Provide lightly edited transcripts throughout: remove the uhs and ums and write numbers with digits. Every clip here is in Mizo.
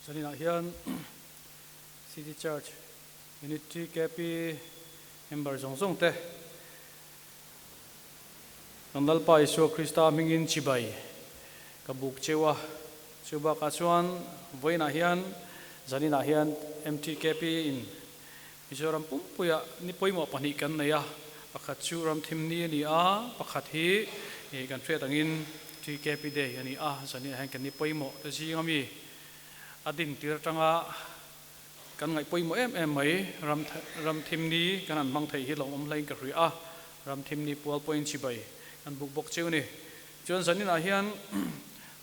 Zaninah hian City Church Unit TKP member zawng zawng te kan Lalpa Isua Krista hmingin chibai ka buk cheu a. Chu bakah chuan vawiinah hian zaninah hian MTKP in Mizoram pumpuiah ni pawimawh pahnih kan nei a, pakhat chu Ramthim Ni a ni a, pakhat hi kan hriat angin TKP Day a ni a, zaninah hian kan ni pawimawh te zinga mi a din tir atanga kan ngaih pawimawh em em mai ram Ramthim Ni kan han hmang thei hi lawmawm hlain ka hria a, Ramthim Ni pual pawhin chibai kan buk bawk cheu a ni. Chuan zaninah hian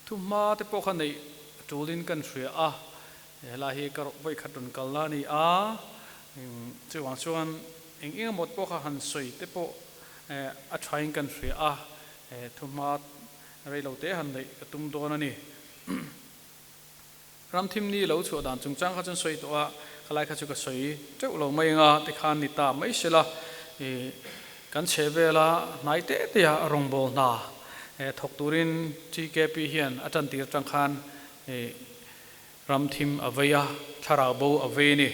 thuhma te pawh kha neih tulin kan hria a, helai hi ka vawikhat rawn kalna a ni a, chuvang chuan eng eng emaw pawh kha han sawi te pawh a thain kan hria a, thuhma reilo te han neih ka tum dawn a ni. Ramthim ni lo chhuah dan chungchang kha chuan sawi tawh a, khalai kha chu ka sawi teuh lo mai anga tikhan ni ta mai sela, ih kan chheh vela hnai te te ah rawngbâwl hna thawk turin TKP hian a tan tir atang khan ih ramthim a vei a, thlarau bo a vei a ni.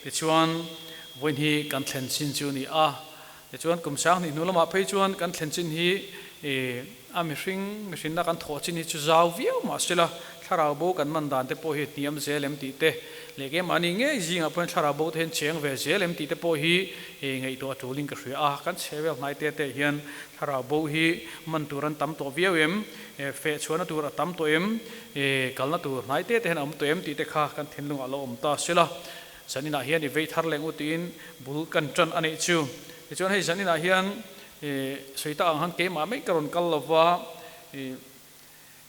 Tichuan vawiin hi kan thlen chin chu a ni a, tichuan kum sang hnih hnu lamah phei chuan kan thlen chin hi ih A mihring, mihrinna kan thawh chin hi chu zau viau mah sela, thlarau bo kan man dan te pawh hi hniam zel em tih te leh keimahni ngei zingah pawhin thlarau bo te hian cheng ve zel em tih te pawh hi ngaihtuah a tulin ka hria a. Kan chhe vel hnai te te hian thlarau bo hi man tur an tam tawh viau em, feh chhuahna tur a tam tawh em, kalna tur hnai te te hian a awm tawh em tih te kha kan thinlungah a lo awm ta sela. Zaninah hian i vei thar leh ngut tiin bul kan tan a nih chu. Tichuan hei zaninah hian I sawi tak ang khan keimah mai ka rawn kal lo va, i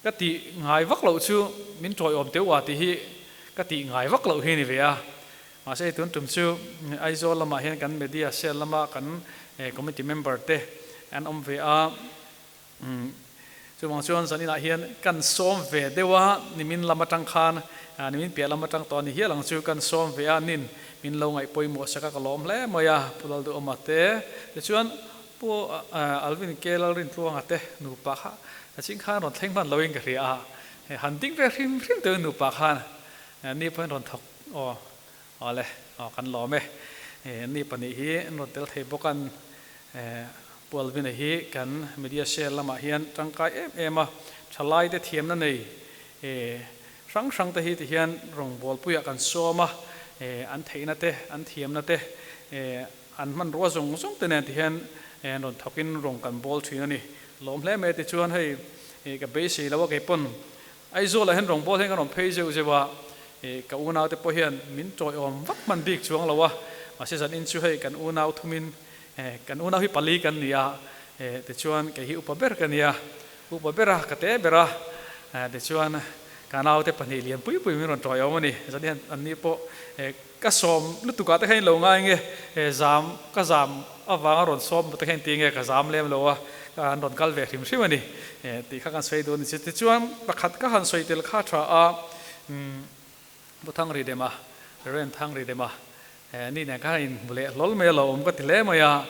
ka tih ngai vak loh chu min tawiawm teuh a tih hi ka tih ngai vak loh hi a ni ve a. Mahse hei tun tum chu Aizawl lamah hian kan media cell lama kan committee member te an awm ve a, chuvang chuan zaninah hian kan sawm ve deuh a, nimin lam atang khan nimin piah lam atang tawh a ni hial ang chu kan sawm ve a, nin Min lo ngaih pawimawh sak a ka lawm hle mai a, Pu Lalduhawma te, tichuan Pu Alvin K Lalrintluanga te nupa kha ka ching khan rawn thleng hman loin ka hria a, han ding ve hrim hrim teuhin nupa khan ni pawhin rawn thawk aw awle aw kan lawm e, ni pahnih hi an rawn tel thei bawk an Pu Alvin-a hi kan media cell lamah hian tangkai em em a, thalaite thiamna nei Hrang hrang te hi ti hian rawngbawlpuiah kan sawm a, an theihna te, an thiamna te, an hmanrua zawng zawng te nen ti hian rawn thawkin rawng kan bawl thin a ni. Lawm hle mai tichuan hei ka beisei lo a kei pawn Aizawlah hian rawngbâwl hian ka rawn phei zeuh zeuh a, ka unau te pawh hian min tawiawm vak hman bik chuang lo a, mahse zan in chu hei kan unau thumin kan unau hi pali kan ni a, tichuan kei hi upa ber ka ni a, Upa ber a, ka te ber a, tichuan ka naute pahnih lian pui pui min rawn tawi awm a ni. Zan hian an ni pawh ka sawm lutuk ah te kha in lo ngai nge, zam ka zam avanga rawn sawm te kha in ti nge ka zam lem lo a, an rawn kal ve hrim hrim a ni tih kha kan sawi duh a ni. Tichuan pakhat ka han sawi tel kha tha a, Pu Thangridema, Rev Thangridema ni nen khan in hmu leh hlawl mai a lo awm ka ti hle mai a,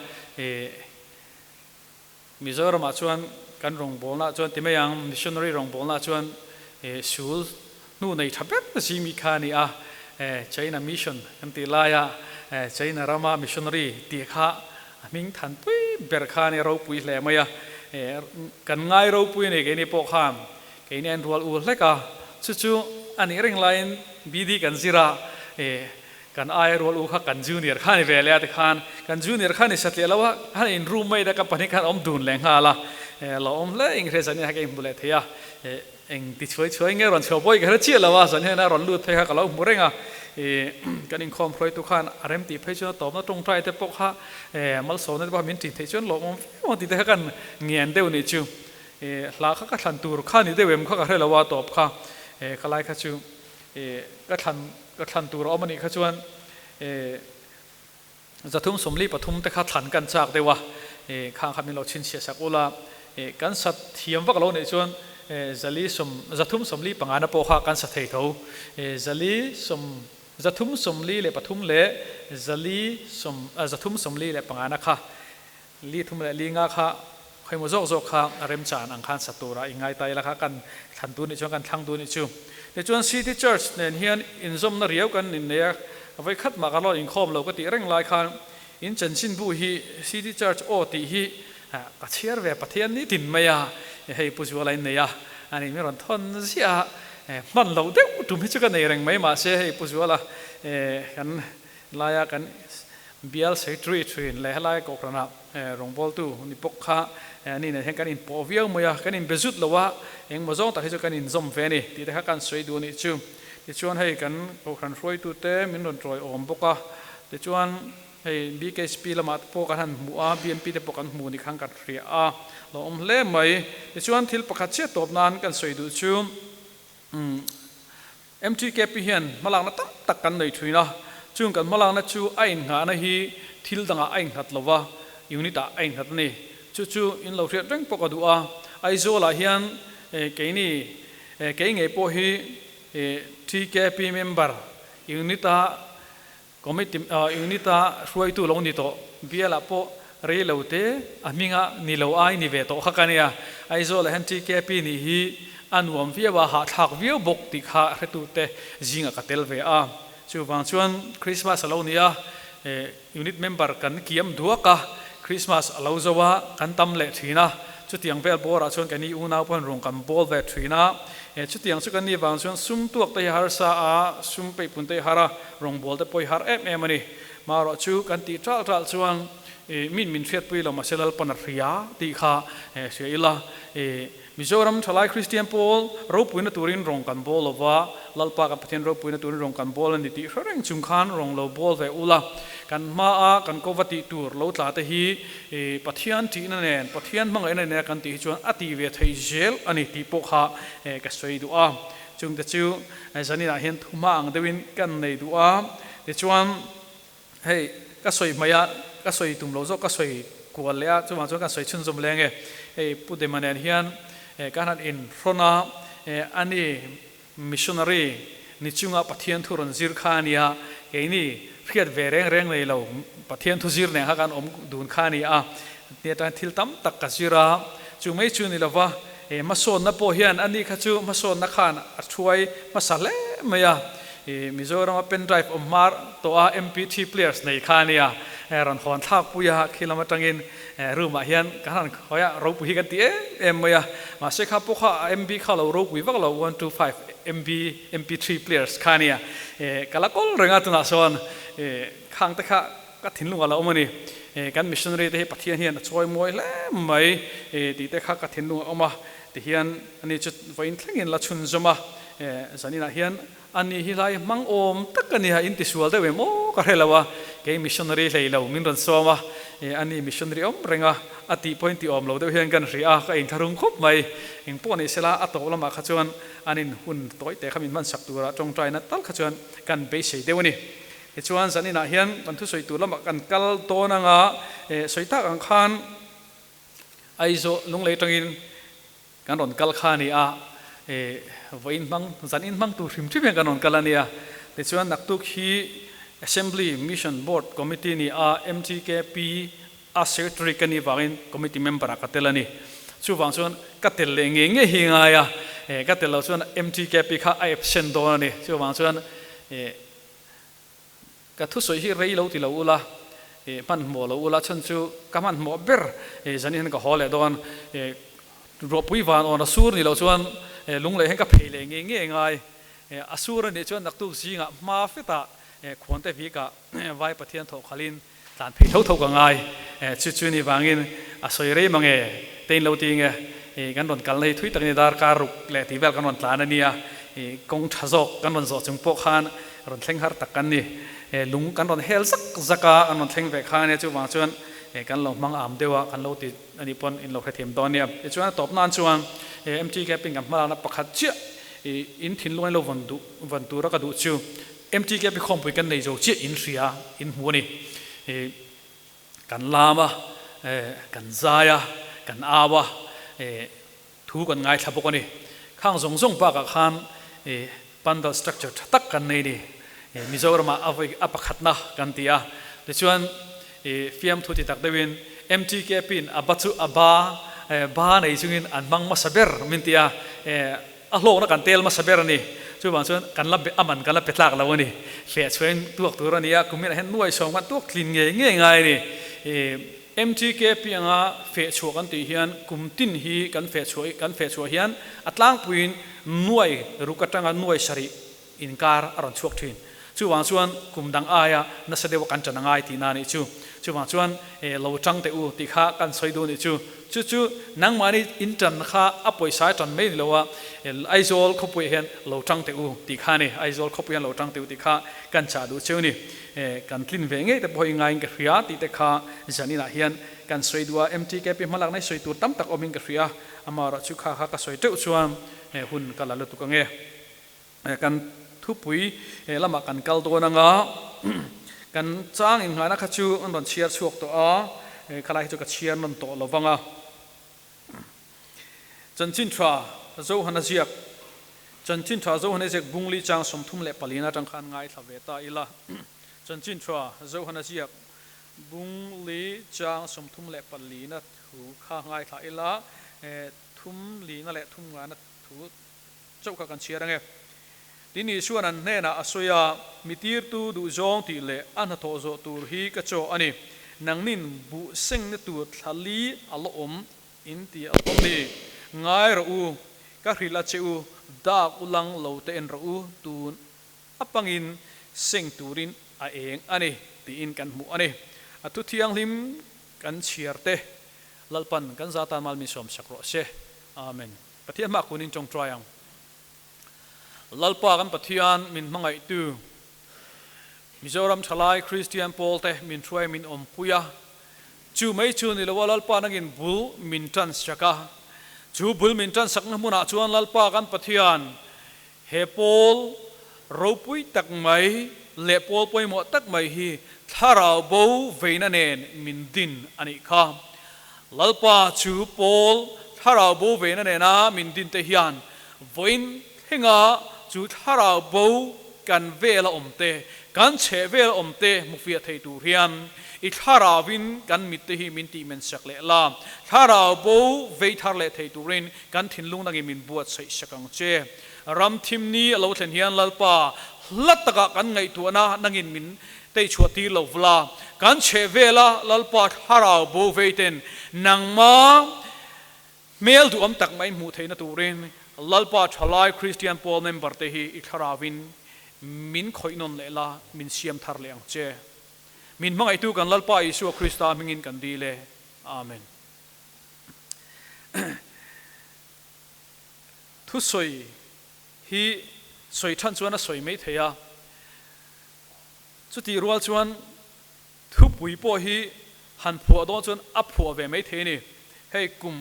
Mizoramah chuan kan rawngbawlnaah chuan ti mai ang, missionary rawngbawlnaah chuan sul hnu nei tha ber zing mi kha a ni a, China mission kan tih laia China rama missionary tih kha a hming than pui ber kha a ni ropui hle mai a, kan ngai ropui a ni keini pawh khan keini a inrual ul hlek a, chu chu a nih reng laiin BD kan zir a, Kan aia rual u kha kan junior kha a ni ve leh a tikhan kan junior kha ni satliah lo a, han in roommate a ka pahnih khan awm dun leh nghal a, lo awm hle eng hre zan in ka inhmu leh thei a, eng ti chhuai chhuai nge rawn chhuah pawh i ka hre chiah lo a, zan hian a rawn lut phei kha ka lo hmu reng a, kan inkhawm hruaitu khan a rem tih phei chuan a tawpna tawngtai te pawh kha malsawmna te pawh kha min ṭin theih chuan lawmawm viau ang tih te kha kan ngen deuh nih chu, hla kha ka thlan tur kha ni deuh em kha ka hre lo a tawp kha khalai kha chu. Ka thlan ka thlan tur a awm a nih kha chuan 343 te kha thlan kan chak deuh a, khang kha min lo chhinchhiah sak ula, kan sa thiam vak lo nih chuan zali sawm 345 na pawh kha kan sa thei tho, zali sawm 343 leh zali sawm 345 na kha Li thum leh li nga kha khawimaw zawk zawk kha remchan ang khan sa tura i ngai ta ila kha kan thlan tur nih chuan kan thlang duh nih chu. Tichuan City Church nen hian inzawmna riau kan innei a, vawikhat mah kan rawn inkhawm lo ka tih reng lai khan in chanchinbu hi City Church aw tih hi ka chhiar ve Pathian ni tin mai a, hei Pu Zuala in nei a, ani min rawn thawn ziah a, hman loh deuh tum hi chu ka nei reng mai mahse hei Pu Zuala kan laia kan bial secretary thin leh helai Kohhranah rawngbawltu ni bawk kha ani nen hian kan inpawh viau mai a, kan inbe zut lo a, engmaw zawng tak hi chu kan inzawm ve a ni tih te kha kan sawi duh a nih chu. Tichuan hei kan Kohhran hruaitute min rawn tawiawm bawk a, tichuan hei BKHP lamah te pawh kan han hmu a, BNP te pawh kan hmu ni khan kan hria a, lo awm hle mai. Tichuan thil pakhat chiah tawp nan kan sawi duh chu umm MTKP hian hmalakna tam tak kan nei thin a, chung kan hmalakna chu a innghahna hi thil dangah a innghat lo va, unit ah a innghat a ni. Chu chu in lo hriat reng pawh ka duh a, Aizawlah hian keini kei ngei pawh hi TKP member unit a Committee unit a hruaitu lo ni tawh, bialah pawh rei lo te a hminga ni lo ai ni ve tawh kha ka nia. Aizawl ah hian TKP nih hi a nuam viau a, hahthlak viau bawk tih kha hretute zingah ka tel ve a. Chuvang chuan Christmas a lo ni a, unit member kan kiam duak a, Christmas a lo zo a, kan tam leh thin a. Chutiang vel bawrah chuan keini unau pawhin rung kan bawl ve thin a. Chutiang chu kan nih vang chuan sum tuak te hi harsa a, sum peihpun te hi har a, Rawngbâwl te pawh i har em em a ni. Marawh chu kan tih ṭalh ṭalh chuan min min hriatpui lo mahse Lalpan a hria tih kha hria ila. Mizoram ṭhalai Kristian pawl ropuina turin rawng kan bawl lo va, Lalpa kan Pathian ropuina turin rawng kan bawl a ni tih hre reng chung khan rawng lo bawl ve ula. Kan hmaa kan kova tih tur lo tla te hi Pathian ṭihna nen, Pathian hmangaihna nena kan tih hi chuan a tih ve theih zel a ni tih pawh kha ka sawi duh a. Chungte chu zaninah hian thu hma ang deuhin kan nei duh a, tichuan hei ka sawi hmai a, ka sawi tum lo zawk ka sawi kual leh a, chuvang chuan kan sawi chhunzawm leng e. Hei Pu Dema nen hian kan han inhrawn a, ani missionary ni chunga Pathian thu rawn zir kha a nia, keini hriat ve reng reng nei lo Pathian thu zir nen kha kan awm dun kha a ni a, ni atangin thil tam tak ka zir a, chu mai chu ni lova He hmasawnna pawh hian ani kha chu hmasawnna khan a thuai hmasa hle mai a. I Mizorama pen drive awm hma tawh a MP3 players nei kha a nia. Rawn hawn thlak pui a, khi lam atangin room ah hian kan han khawi a, ropui hi kan ti em em mai a. Mahse kha pawh kha a MB kha lo ropui vak lo, 125 MB MP3 players kha a nia. Ka la kawl reng a tunah sawn khang te kha Ka thinlung a lo awm a ni. Kan missionary te hi Pathian hian a chawi mawi hle mai tih te kha ka thinlung a awm a. Tihian ani chu vawiin thlengin la chhunzawm a, zaninah hian ani hi hlai hmang awm tak a nia, in tisual deuh em aw ka hre lo a, kei missionary hlei lo min rawn sawm a, ani missionary awm reng a, a tih pawhin ti awm lo deuh hian kan hria a, ka inthlahrung khawp mai. Engpawh ni sela a tawp lamah kha chuan an in hun tawi te kha min hmansak tura tawngtaina tal kha chuan kan beisei deuh a ni. Tichuan zaninah hian kan thusawi tur lamah kan kal dawn anga sawi tak ang khan Aizawl Lunglei atangin kan rawn kal kha a ni a, vawiin hmang zanin hmang tur hrim hrim hian kan rawn kal a nia. Tichuan naktuk hi Assembly Mission Board Committee ni a MTKP a secretary ka nih vangin committee member ah ka tel a ni. Chuvang chuan ka tel leh ngei ngei hi ngai a, ka tel loh chuan MTKP kha a absent dawn a ni. Chuvang chuan Ka thusawi hi rei lo ti lo ula, hmanhmawh lo ula, chhan chu ka hmanhmawh ber zanin hian ka haw leh dawn. Ruahpui van awn a sur ni loh chuan lunglei hian ka phei leh ngei ngei ngai. A sur a nih chuan naktuk zingah hma fetah khuante vikah vai Pathian thawh khalhin tlan phei tho tho ka ngai. Chu chu ni vangin a sawi rei mang e, tein lo ti nge kan rawn kalna hi thui takin darkar ruk leh tih vel kan rawn tlan a nia, kawng tha zawk kan rawn zawh chung pawh khan rawn thleng har tak kan ni. Lung kan rawn hel zak zak a, kan rawn thleng ve kha a nia, chuvang chuan kan lo hmang am deuh a, kan lo ti a nih pawn in lo hrethiam dawn nia. Tichuan a tawp nan chuan MTK pin kan hmalakna pakhat chiah in thinlung in lo vawn duh vawn tura ka duh chu MTK pi khawmpui kan nei zo chiah in hria in hmu a ni. Kan lam a, kan zai a, kan au a, thu kan ngaithla bawk a ni. Khang zawng zawng bakah khan pandal structure tha tak kan nei a ni. Mizoramah a vawi a pakhatna kan ti a. Tichuan fiamthu ti tak deuhin MTK pin a ba chu a ba ba nei chungin an hmang hmasa ber min ti a. A hlawkna kan tel hmasa ber a ni. Chuvang chuan kan la a man kan la pe tlak lo a ni. Feh chhuain tuak tur a ni a, kumin ah hian nuai sawm khan tuak tlin ngei ngei ngai a ni. MTKP anga feh chhuah kan tih hian kum tin hi kan feh chhuah kan feh chhuah hian a tlangpuiin nuai ruk atanga nuai sarih inkar a rawn chhuak thin. Chuvang chuan kum dang aia nasa deuha kan tan a ngai tihna a nih chu. Chuvang chuan lo tang teh u tih kha kan sawi duh a nih chu. Chu chu nangmahni in tan kha a pawisa a tan mai ni lo a, Aizawl khawpuiah hian lo tang teh u tih kha a ni. Aizawl khawpuiah hian lo tang teh u tih kha kan chah duh cheu a ni. Kan tlin ve ngei te pawh hi ngaiin ka hria tih te kha zaninah hian kan sawi duh a. MTKP hmalakna hi sawi tur tam tak awmin ka hria. Amaherawhchu kha kha ka sawi teuh chuan hun ka la lutuk ang e. Kan thupui lamah kan kal dawn anga kan chang innghahna kha chu an rawn chhiar chhuak tawh a, khalai hi chu ka chhiar nawn tawh lo vang a. Chanchin tha Zohana ziak Chanchin tha Zohana ziak Bungli chang 34 atang khan ngaithla ve ta ila. Chanchin tha Zohana ziak Bungli chang 34 thu kha ngaithla ila, thum lina leh thum ngana thu Chauh kha kan chhiar ange. Tin, Isua'n an hnenah a sawi a, Mi tirtu duhzawng tih leh a hnathawh zawh tur hi ka chaw a ni. Nangnin buh sengna tur thla li a la awm in ti a lawm ni. Ngai rawh u, ka hrilh a che u, dak u lang lo te en rawh u, tun a pangin seng turin a eng a ni, tiin kan hmuh a ni. A thu thianghlim kan chhiar te Lalpan kan za tan mal min sawm sak rawh se. Amen. Pathian hmah kunin tawngtai ang. Lalpa kan Pathian min hmangaihtu Mizoram thalai Kristian pawlte min hruai min awmpui a, chu mai chu ni lo a Lalpa nangin bul min tan sak a, chu bul min tan sakna hmunah chuan Lalpa kan Pathian he pawl ropui tak mai leh pawl pawimawh tak mai hi thlarau bo veina nen min din a nih kha. Lalpa chu pawl thlarau bo veina nena min din te hian vawiin thlenga chu thlarau bo kan vela awm te, kan chheh vela awm te hmufiah thei tur hian i thlarauvin kan mit te hi min tih men sak leh la, thlarau bo vei thar leh thei turin kan thinlung nangin min buatsaih sak ang che. Ram thimni a lo thlen hian Lalpa hla takah kan ngaihtuahna nangin min Tei chhuah tir lo vla. Kan chheh vela Lalpa thlarau bo vei ten nangma hmel duhawm tak mai hmuh theihna turin Lalpa thalai Kristian pawl member te hi i thlarauvin min khawih nawn leh la, min siam thar leh ang che. Min hmangaihtu kan Lalpa Isua Krista hmingin kan dil e. Amen. Thusawi hi sawi than chuan a sawi mai thei a. Chutih rual chuan thupui pawh hi han phuah dawn chuan a phuah ve mai thei a ni. Hei kum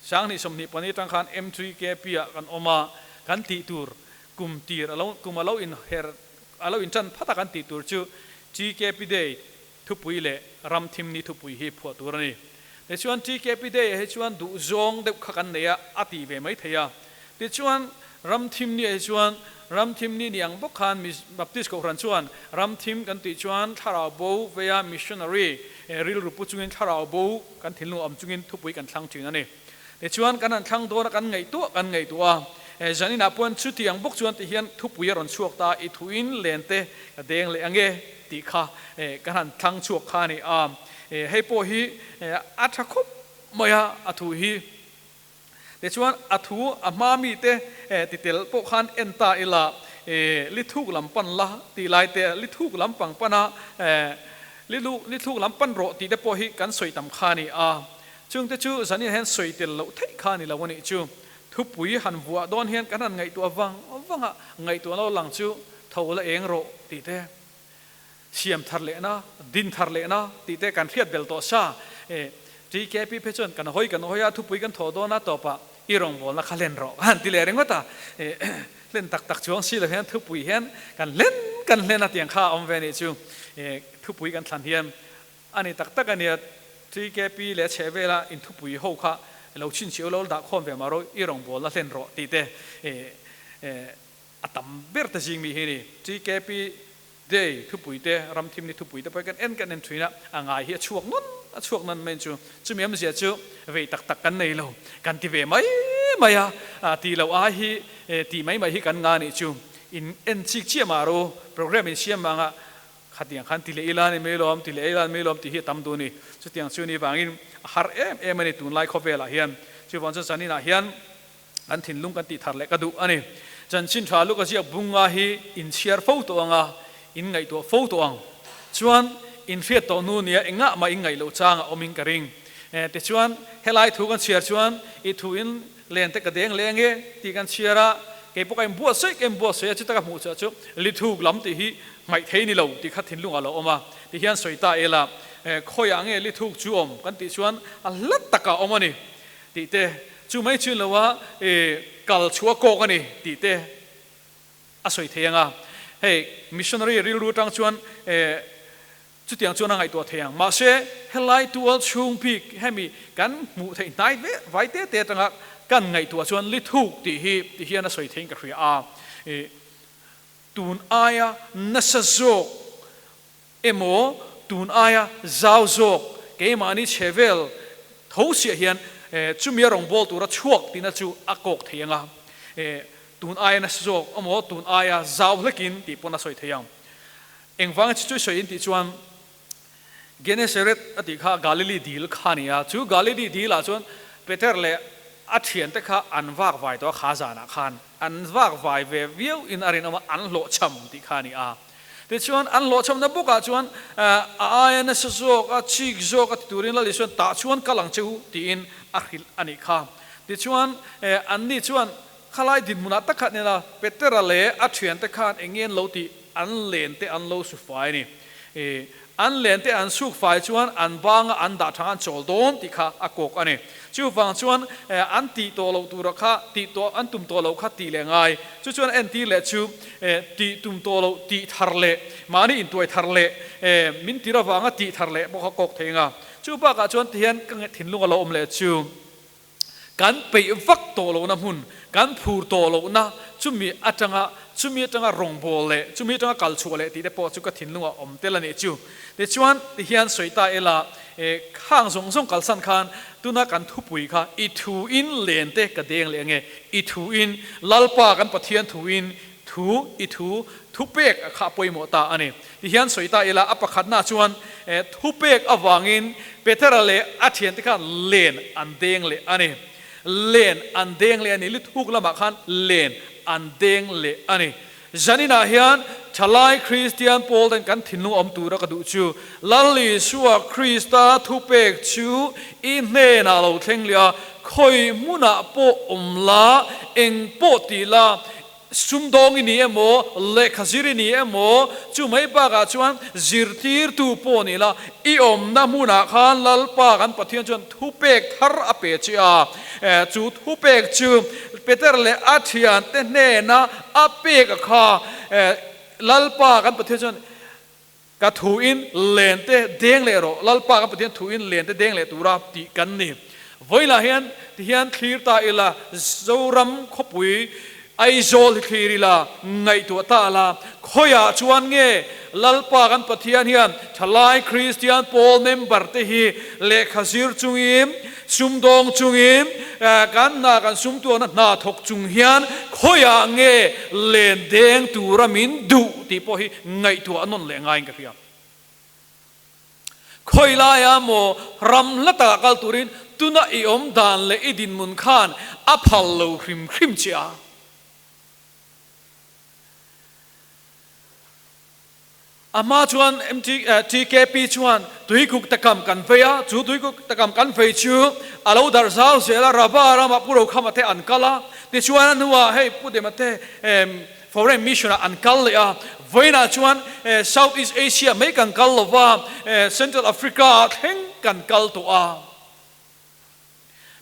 2024 atang khan M3KP ah kan awm a, kan tih tur kum tir a lo kum a lo in her a lo in tan phat a kan tih tur chu TKP Day thupui leh Ramthimni thupui hi phuah tur a ni. Tichuan TKP Day ah hi chuan duhzawng deuh kha kan nei a, a tih ve mai thei a. Tichuan Ramthimni ah hi chuan Ramthimni ni ang bawk khan Baptist Kohhran chuan Ramthim kan tih chuan thlarau bo veia missionary rilru pu chungin thlarau bo kan thinlung awm chungin thupui kan thlang thin a ni. Tichuan kan han thlang dawn a kan ngaihtuah kan ngaihtuah a, zaninah pawhin chutiang bawk chuan ti hian thupui a rawn chhuak ta, i thuin len te ka deng leh ange tih kha kan han thlang chhuak kha a ni a. Hei pawh hi a tha khawp mai a, a thu hi. Tichuan a thu a hma mite ti tel pawh khan en ta ila, li thuk lam pan la tih lai te, li thuk lam pang pan a, li thuk lam pan rawh tih te pawh hi kan sawi tam kha a ni a. Chungte chu zanin hian sawi tel loh theih kha a ni lo a nih chu. Thupui han vuah dawn hian kan han ngaihtuah vang vang a, ngaihtuah lo lang chu tho la eng rawh tih te. Siam thar lehna, din thar lehna tih te kan hriat bel tawh sa. E, TKP phei chuan kan hawi kan hawi a, thupui kan thawh dawn a, tawpah i rawngbawlna kha hlen rawh han ti leh ringawt a. E, hlen tak tak chuang si lo hian thupui hian kan hlen kan hlen a tiang kha a awm ve nih chu. E, thupui kan thlan hian a ni tak tak a nia. TKP leh a chheh vela in thupui ho kha lo chhinchhiah lo dah khawm ve mah rawh, i rawngbawlna hlen rawh tih te, e, e, a tam ber te zing mi hi a ni. TKP Day thupui te, Ramthimni thupui te pawh hi kan en kan en thin a, a ngai hi a chhuak nawn a chhuak nawn mai chu. Chumi awmzia chu vei tak tak kan nei lo, kan ti ve mai mai a, tih loh ai hi tih mai mai hi kan nga nih chu. In en chik chiah mah ro, program in siam vanga khatiang khan ti leh ila ni mai lawm, ti leh ila ni mai lawm tih hi a tam duh a ni. Chutiang chu ni vangin a har em em a ni tunlai khawvelah hian. Chuvang chuan zaninah hian kan thinlung kan tih thar leh ka duh a ni. Chanchin tha Luka ziak bunga hi in chhiar fo tawh ang a, in ngaihtuah fo tawh ang. Chuan in hriat tawh hnu nia engah mah in ngaih loh chang a awmin ka ring. Tichuan helai thu kan chhiar chuan i thu in Len te ka deng leng e tih kan chhiar a, kei pawh ka inbuatsaih ka inbuatsaih a, chuta ka hmuh chhuah chu lithuk lam tih hi hmaih thei ni lo tih kha thinlung ah lo awm a, ti hian sawi ta ela, khawiah nge lithuk chu awm kan tih chuan a hla takah awm a ni tih te, chu mai chu lo a kal chhuah kawk a ni tih te a sawi thei ang a, hei missionary rilru atang chuan Chutiang chuan a ngaihtuah thei ang. Mahse, helai tual chhung bik hemi kan hmuh theih hnai ve vai te te atanga kan ngaihtuah chuan lithuk tih hi ti hian a sawi theiin ka hria a. I tun aia nasa zawk emaw tun aia zau zawk keimahni chhe vel tho siah hian chumi a rawngbâwl tura chhuak tihna chu a kawk thei ang a. Tun aia nasa zawk emaw tun aia zau hlekin tih pawn a sawi thei ang. Engvanga chu chu sawi in tih chuan Genesaret a tih kha Galili dil kha a ni a, chu Galili dil ah chuan Peter leh a thiante kha an vak vai tawh a, kha zanah khan an vak vai ve viau in a rinawm a, an hlawhchham tih kha a ni a. Tichuan an hlawhchhamna bawk ah chuan a aia nasa zawk a, chik zawk a ti turin Lal Isuan tah chuan kal ang che u tiin a hrilh a nih kha. Tichuan anni chuan Khalai dinhmunah tak khat nena Petera leh a thiante khan eng nge an lo tih an len te an lo su fai a ni. I an len te an suk fai chuan an banga an dah thang an chawl dawn tih kha a kawk a ni. Chuvang chuan an tih tawh loh tura kha tih tawh an tum tawh loh kha tih leh ngai. Chu chuan a entir leh chu tih tum tawh loh tih thar leh mahni intuai thar leh min tir avanga tih thar leh pawh kha kawk thei ang a. Chu bakah chuan tihian ka thinlung a lo awm leh chu. Kan peih vak tawh lohna hmun, kan phur tawh lohna, chumi atanga chumi atanga rawngbâwl leh chumi atanga kal chhuah leh tih te pawh chu ka thinlungah awm tel a nih chu. Tichuan, tihian sawi ta ila, khang zawng zawng kalsan khan tuna kan thupui kha i thuin len te ka deng leh ange, i thuin, Lalpa kan Pathian thuin, thu, i thu, thupek a kha pawimawh ta a ni. Tihian sawi ta ila, a pakhatna chuan thupek avangin Petera leh a thiante khan len an deng leh a ni. Len an deng leh a ni. Lithuk lamah khan len an deng leh a ni. Zaninah hian thalai Kristian pawl ten kan thinlung awm tura ka duh chu, Lal Isua Krista thupek chu i hnenah lo thleng leh a, khawi hmunah pawh awm la, eng pawh ti la, Sumdawng i ni emaw, lehkha zir i ni emaw, chu mai bakah chuan zirtirtu pawh ni la, i awmna hmunah khan Lalpa kan Pathian chuan thupek thar a pe che a. Chu thupek chu Peter leh a thiante hnena a pek a kha. Lalpa kan Pathian chuan ka thuin len te deng leh rawh, Lalpa kan Pathian thuin len te deng leh tura tih kan ni. Vawilah hian tihian thlir ta ila, Zoram khawpui Aizawl hi thlir ila, ngaihtuah ta la, khawiah chuan nge Lalpa kan Pathian hian thalai Kristian pawl member te hi lehkha zir chungin, sumdawng chungin, kan hna kan sumtuahna hna thawk chung hian khawiah nge len deng tura min duh tih pawh hi Ngaihtuah a nawn leh ngaiin ka hria. Khawi laia maw ram hla takah kal turin tuna i awm dan leh i dinhmun khan a phal lo hrim hrim che a. A hma chuan MTKP chuan tuikuk takam kan vei a, chu tuikuk takam kan vei chu a lo darh zau zel a, Rava ramah Pu Rokhama te an kal a, tichuan a hnuah hei Pu Dema te Foreign mission ah an kal leh a, vawiinah chuan South East Asia mai kan kal lo va, Central Africa ah thleng kan kal tawh a.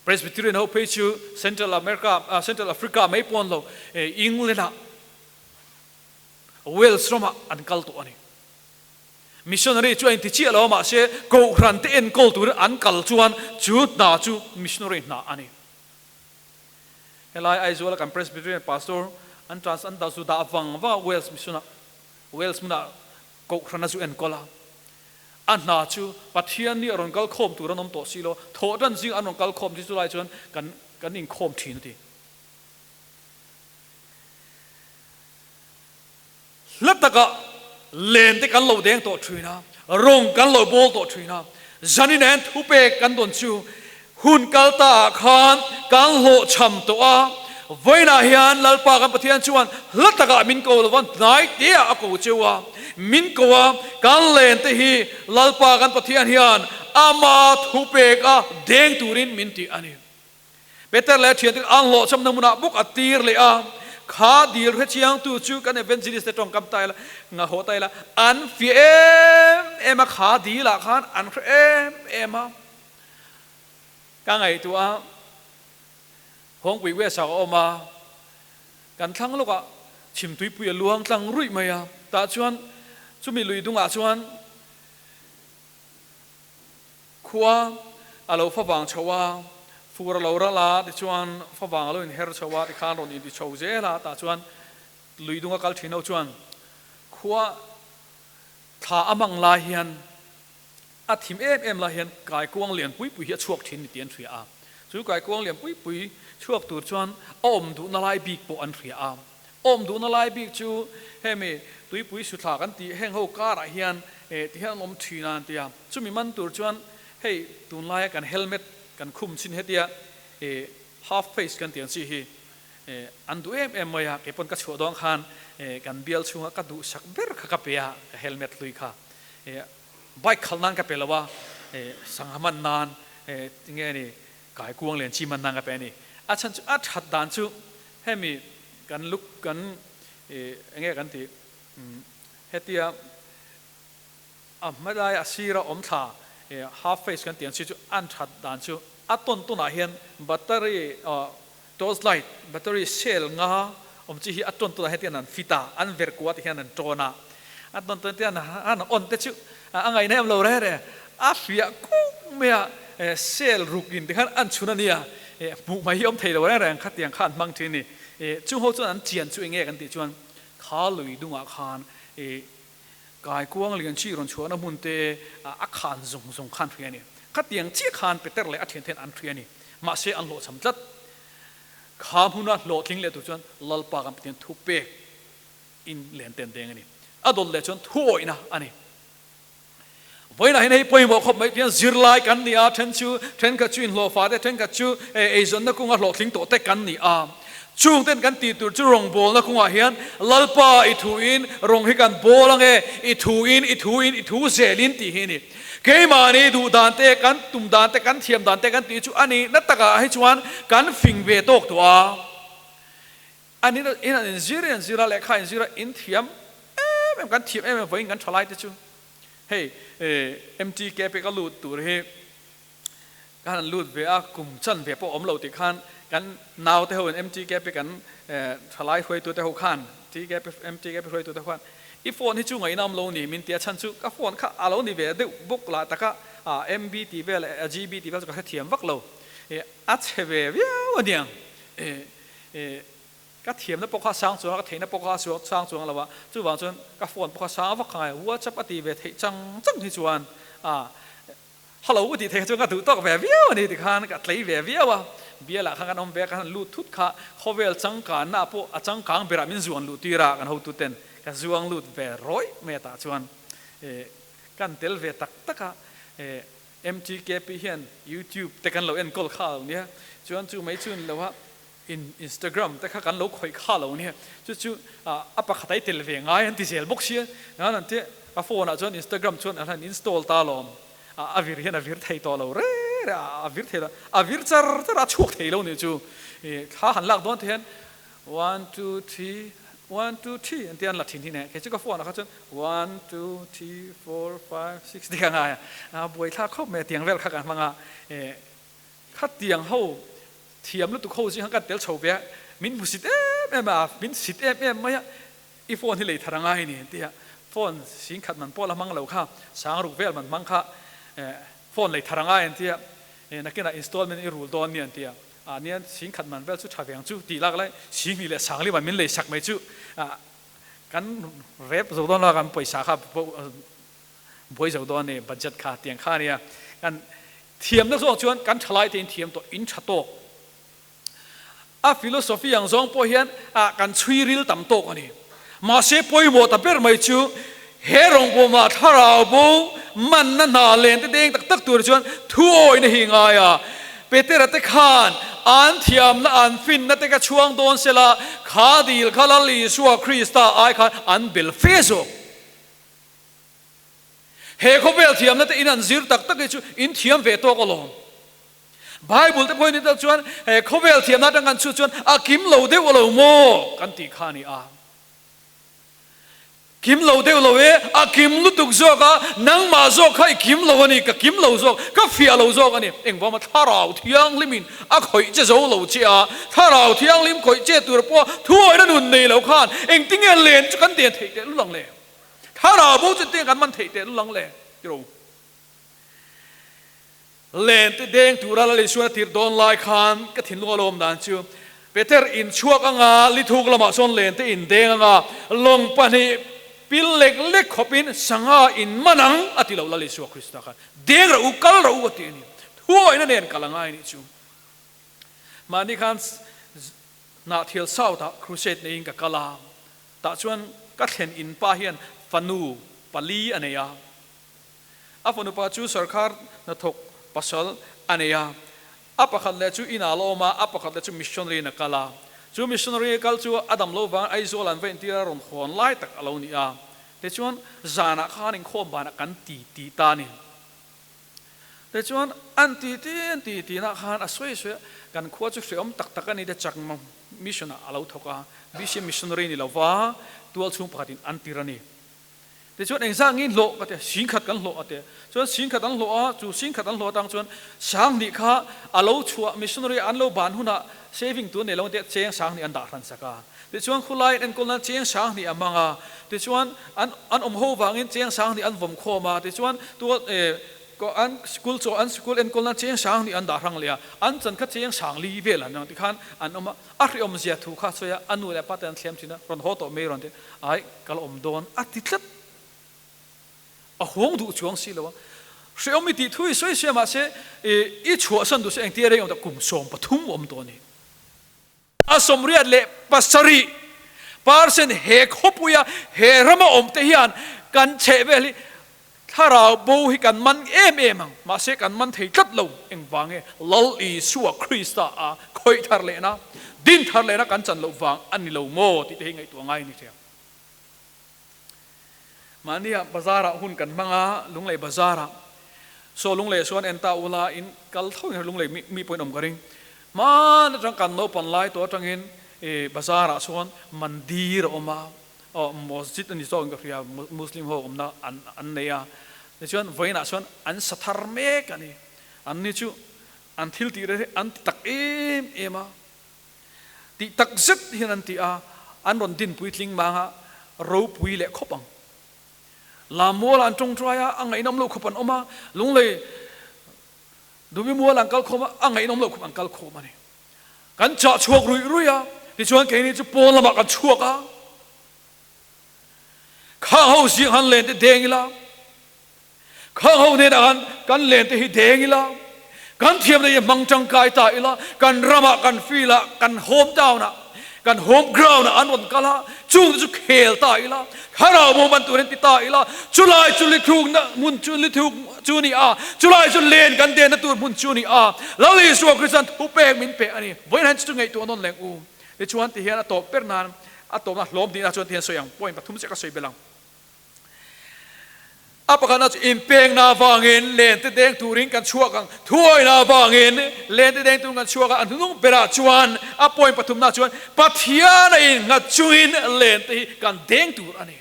Presbyterian ho phei chu Central America, Central Africa mai pawn lo, England ah, Wales ramah an kal tawh a ni. Missionary chu a inti chiah lo a, mahse Kohhran te enkawl turin an kal chuan chu hna chu missionary hna a ni. Helai Aizawl-a kan Presbyterian Pastor an trans an dah zu dah vang vang a Wales mission-ah Wales hmunah Kohhran a zu enkawl a. A hna chu Pathian nih a rawn kal khawm tur an awm tawh si lo, thawh tan zing an rawn kal khawm chu chulai chuan kan kan inkhawm thin a ti. Hla takah len te kan lo deng tawh thin a, rawng kan lo bawl tawh thin a, zanin ah hian thupek kan dawn chu hun kal ta ah khan kan hlawhchham tawh a, vawiinah hian Lalpa kan Pathian chuan hla takah min ko lo va, hnai te ah a ko cheu a, min ko a, kan len te hi Lalpa kan Pathian hian ama thupek a deng turin min ti a ni. Peter leh a thiante an hlawhchhamna hmunah bawk a tir leh a, kha dil hre chiangtu chu kan evangelist te tawngkam ta ila, ngahawh ta ila, an fiah em em a, kha dilah khan an hre em em a. Ka ngaihtuah a, Hawngpui West ah ka awm a, kan thlang lawkah chhimtuipui a luang tlang ruih mai a, tah chuan chumi lui dungah chuan Khua a lo favang chho a, fur a lo ral a, tichuan favang a lo inher chho a, tikhan rawn inti chho zel a, tah chuan lui dung a kal thin ho chuan khua thla a mang lai hian a thim em em lai hian kaikuang lian pui pui hi a chhuak thin ni tih an hria a, chu kaikuang lian pui pui chhuak tur chuan a awm duhna lai bik pawh an hria a. Awm duhna lai bik chu hemi tuipui suthla kan tih heng ho karah hian ti hian an awm thin a an ti a, chumi man tur chuan hei tunlaia kan helmet kan khum chin hetia half face kan tih ang chi hi an duh em em mai a, kei pawn ka chhuah dawn khan kan bial chhunga ka duhsak ber kha ka pe a, ka helmet hlui kha bike khalh nan ka pe lo a, sangha man nan tinge ni kaikuang lian chi man nan ka pe a ni, a chhan chu a that dan chu Hemi kan luk kan eng nge kan tih hetia a hmalai a sira awm thla half face kan tih ang chi chu an that dan chu a tawn tawnah hian battery torch light battery cell nga awm chi hi a tawn tawnah hian tian an fit a an ver kua ti hian an tawn a a tawn tawn tian an on te chu a ngaihna em lo reh reh a fiah kuk mai a cell ruk in tikhan an chhun a nia hmuh mai hi awm thei lo reng reng khatiang kha an hmang thin a ni. Chung ho chuan an chian chu eng nge kan tih chuan kha lui dungah khan kaikuang lian chi rawn chhuahna hmun te a khan zawng zawng khan hria a ni. Khatiang chiah khan Peter leh a thian ten an hria a ni. Mahse an hlawhchham tlat. Kha hmuna hlawhtling leh tur chuan Lalpa kan Pathian thu pek in len ten deng a ni. A dawt leh chuan thuawihna a ni. Vawiinah hian hei pawimawh khawp mai pian zirlai kan ni a, then chu thenkhat chu inhlawhfa te, thenkhat chu eizawnna kunga hlawhtling tawh te kan ni a. Chung ten kan tih tur chu rawngbawlna kungah hian Lalpa i thuin rawng hi kan bawl ange, i thuin, i thuin, i thu zelin tih hi a ni. Keimahni duh dan te, kan tum dan te, kan thiam dan te kan tih chu a ni na takah hi chuan kan fing ve tawk tawh a. An in an inzir in an zir a, lehkha inzir a, in thiam em em, kan thiam em em vawiin kan tha lai te chu hei MTK pek a lut tur hi kan han lut ve a, kum chan ve pawh awm lo tih khan kan nau te ho in MTK pek an tha lai hruaitu te ho khan MTK pek hruaitu te ho khan i phone hi chu ngaihna awm lo ni min ti a, chhan chu ka phone kha a lo ni ve deuh bawk lah taka MB tih vel GB tih vel chu ka hrethiam vak lo, a chhe ve viau aniang. Ka thiamna pawh kha a sang chuang a, ka theihna pawh kha a sang chuang lo a, chuvang chuan ka phone pawh kha sang vak ngai, WhatsApp a ti ve theih chang chang hi chuan a hello a tih theih kha chuan ka duh tawk ve viau a ni tikhan ka tlei ve viau a, bialah khan kan awm ve a, kan han lut thut kha khawvel changkanna pawh a changkang berah min zuan luh tir a, kan hotuten ka zuang lut ve rawih mai a tah chuan kan tel ve tak tak a. MTKP hian YouTube te kan lo enkawl kha lo nia, chuan chu mai chu ni lo a, in Instagram te kha kan lo khawih kha lo nia, chu chu a pakhat ai tel ve ngai an ti zel bawk sia, ngan an tia a phone ah chuan Instagram chuan an han install ta lawm, a vir hian a vir thei tawh lo re re a, a vir thei lo, a vir char char a, a chhuak thei lo nih chu, thla han lak dawn te hian One two three, one two three an ti an la thin hi neh. Kei chu ka phone ah kha chuan one two three four five six ti ka ngai a, a buai thlak khawp mai a tiang vel kha kan hmang a, eh khatiang ho thiam lutuk ho zing khan kan tel chho ve a, min hmu sit em em a, min sit em em mai a, i phone hi lei thar a ngai ni an ti a, phone sing khat man pawh la hmang lo kha, sang ruk vel man hmang kha, eh phone lei thar a ngai an ti a, eh nakinah installment i rul dawn ni an ti a. Ah nian sing khat man vel chu tha veng chu tih lak lai sing hnih leh sang li man min lei sak mai chu ah kan rep zo dawn lo kan pawisa kha buai zo dawn ni budget kha tiang kha nia kan thiam na zawng chuan kan thalai te in thiam tawh in tha tawk a philosophy ang zawng pawh hian ah kan chhui ril tam tawk ani. Mahse pawimawh ta ber mai chu he rawngbawmah thlarau bo manna hna len te deng tak tak tur chuan thuawihna hi ngai a. Petera te khan an thiamna an finna te ka chhuang dawn sela kha dil kha Lal Isua Krista ai khan an bel fe zawk. He khawvel thiamna te in an zir tak tak hi chu in thiam ve tawk alawm. Bible te pawhin ni tak chuan he khawvel thiamna atang kan chhut chuan a kim lo deuh alo maw kan tih kha a ni a. Kim lo deuh lo e, a kim lutuk zawk a, nangmah zawk kha i kim lo a ni, ka kim lo zawk, ka fiah lo zawk a ni. Engvawma Thlarau Thianghlimin a khawih che zo lo che a, Thlarau Thianghlim khawih che tur pawh thuawihna nun nei lo khan engtinge len chu kan den theih teh lul ang le? Thlarau bo chu engtinge kan man theih teh lul ang le? Tiro. Len te deng tura Lal Isuan a tirh dawn lai khan ka thinlung a lawm dan chu Peter in chhuak anga lithuk lamah chuan len te in deng anga lawng pahnih pil lek lek khawpin sangha in man ang a ti lo Lal Isua Krista khan deng rawh u kal rawh u a ti a ni. Thuawihna nen kal a ngai nih chu. Mahni khan Hnahthial South ah crusade neiin ka kal a, tah chuan ka thlen in pa hian fanu pali a nei a. A fanu pa chu sarkar hnathawk pasal a nei a, a pakhat leh chu inah a la awm a, a pakhat leh chu missionary in a kal a. Chu missionary a kal chu a dam lo vang Aizawl an va intir a rawn hawn lai tak a lo ni a. Tichuan zanah khan inkhawm banah kan ti ti ta a ni. Tichuan an ti ti an ti ti nah khan a sawi sawi a, kan khua chu hreawm tak tak a ni te Chakma mission ah a lo thawk a, BCM missionary ni lova tualchhung pakhatin an tir a ni. Tichuan engzah nge hlawh ka ti a, singkhat kan hlawh a ti a. Chuan singkhat an hlawh a, chu singkhat an hlawh atang chuan sanghnih kha a lo chhuah, missionary an lo ban hunah saving tur nei lo te cheng sanghnih an dah hran sak a. Tichuan khulai in enkawl nan cheng sanghnih a hmang a, tichuan an an awm ho vangin cheng sanghnih an vawm khawm a, tichuan tual eh Ko an sikul chaw an sikul enkawl nan cheng sang nih an dah hrang leh a, an chan kha cheng sang li vel an ang tikhan an awm a, a hriawm zia thu kha sawi a, a nu leh a pa te an thlem thin a, rawn haw tawh mai rawn ti, ai ka la awm dawn a ti tlat, a hawng duh chuang si lo a, hriawm i tih thu i sawi sia mahse i chhuahsan duh se engtia reng awm ta kum 13 awm tawh a ni. A 87% he khawpuia he rama awmte hian kan chhehvel hi thlarau bo hi kan man em em ang, mahse kan man thei tlat lo. Engvang nge? Lal Isua Krista a khawih thar lehna, din thar lehna kan chan loh vang a ni lo maw tih te hi ngaihtuah ngai a ni ṭhiam. Mahnia bazar-ah hun kan hmang a, Lunglei bazar-ah. Saw Lunglei chuan en ta ula, in kal tho in Lunglei mi pawhin awm ka ring. Hman atang kan naupan lai tawh atangin bazar-ah chuan mandir a awm a, aw masjid a ni zawk in ka hria, Muslim ho awmna an an nei a. Tichuan vawiinah chuan an sa thar mek a ni. An ni chu an thil tih reng hi an ti tak em em a. Tih tak zet hian an ti a, an rawn din puitling mang a, ropui leh khawp ang. Lammualah an tawngtai a, a ngaihnawm loh khawp an awm a, Lunglei Dubi mualah an kal khawm a, a ngaihnawm loh khawp an kal khawm a ni. Kan chah chhuak ruih ruih a, tichuan keini chu pawn lamah kan chhuak a, khang ho zing han len te deng ila, Khang ho hnenah khan kan len te hi deng ila, kan thiamna hi hmang tangkai ta ila, kan ramah, kan field ah, kan home town ah, kan home ground ah an rawn kal a, chung te chu khel ta ila, thlarau maw man turin ti ta ila, chulai chu lithukna hmun chu lithuk chu ni a, chulai chu len kan denna tur hmun chu ni a, Lal Isua Krista'n thupek min pe a ni. Vawiin hian chu chu ngaihtuah nawn leng u. Tichuan tihian a tawp ber nan a tawpna hlawm tihna chuan tihian sawi ang, point pathum chiah ka sawi belh ang. A pakhatna chu inpengna avangin lente deng turin kan chhuak ang, thuawihna avangin lente deng turin kan chhuak a, a hnunung berah chuan a point pathumna chuan Pathiana innghat chungin lente hi kan deng tur a ni.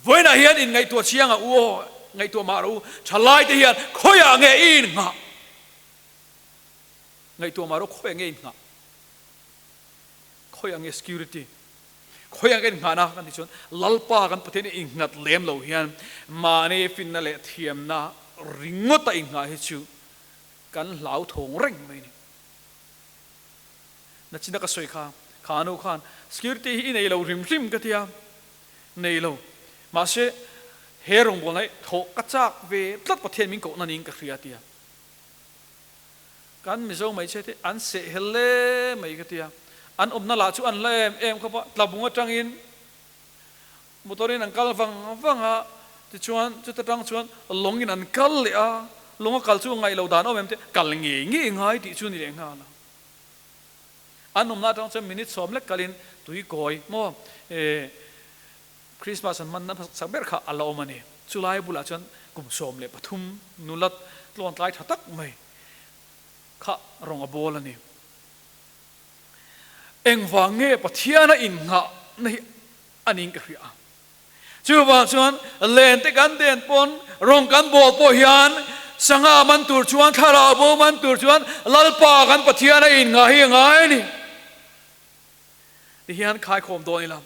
Vawiinah hian inngaihtuah chiang ang u aw, ngaihtuah mah rawh u, thalaite hian khawiah nge i innghah? Ngaihtuah mah rawh u, khawiah nge i innghah? Khawiah nge security? Khawiah kan inngahna kan tih chuan Lalpa kan Pathian i innghat lem lo hian mahni finna leh thiamna ringawta inngah hi chu kan hlauthawng reng mai a ni. Nachina ka sawi kha, kha anu khan security hi i nei lo hrim hrim ka ti a, nei lo. Mahse he rawngbawlna hi thawh ka chak ve tlat Pathian min kohna niin ka hria a ti a. Kan Mizo hmeichhia te an seh hel hle mai ka ti a, an awmna lah chu an hla em em khawp a, tlabung atangin. Motor in an kal vang vang a, tichuan chuta tang chuan lawng in an kal leh a, lawng a kal chu ngaih loh dan awm em te, kal ngei ngei ngai tih chu ni leh nghal a. An awmna atang chuan minute sawm lek kalin tui kawi maw eh Christmas an hmanna hmasak ber kha a la awm a ni. Chulai bulah chuan kum 13 nula tlawn tlai tha tak mai kha rawng a bawl a ni. Engvang nge Pathiana innghahna hi a niin ka hria. Chuvang chuan len te kan den pawn rawng kan bawl pawh hian sangha man tur chuan thlarau bo man tur chuan Lalpa kan Pathiana innghah hi a ngai a ni. Tihian khaikhawm dawn ila.